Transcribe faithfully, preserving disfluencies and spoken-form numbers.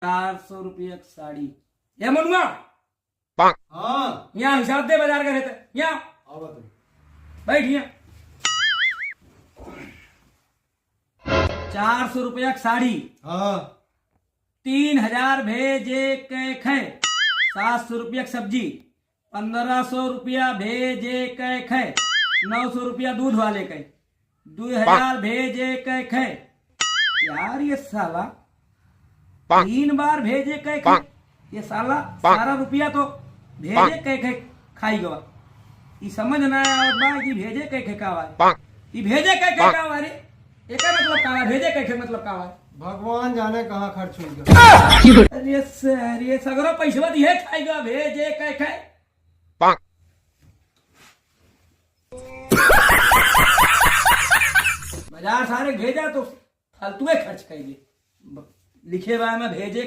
चार सौ रुपया क साड़ी। ए मनुआ, हाँ। यहाँ हिसाब दे बाजार का रहता। यहाँ आओ बात। बैठ यहाँ। चार सौ रुपया क साड़ी। हाँ। तीन हजार भेजे कै खे, सात सौ रुपया क सब्जी, पन्द्रह सौ रुपया भेजे कै खे, नौ सौ रुपया दूध वाले कै, दो हजार भेजे कै खे। यार, ये साला तीन बार भेजे कै खे, ये साला सारा रुपया तो भेजे कै खे खाई गवा। ई समझ ना आवत बा कि भेजे कै खे का बा। ई भेजे कै खे का बा रे? एकर मतलब का बा? भेजे कै खे मतलब का बा? भगवान जाने कहाँ खर्च हुई गवा। अरे सर, ये सगरो पैसवा दिहे खाई गवा, भेजे कै खे। बाजार सारे भेजा तो फालतुए खर्च कइले। ब-, लिखे बा में भेजे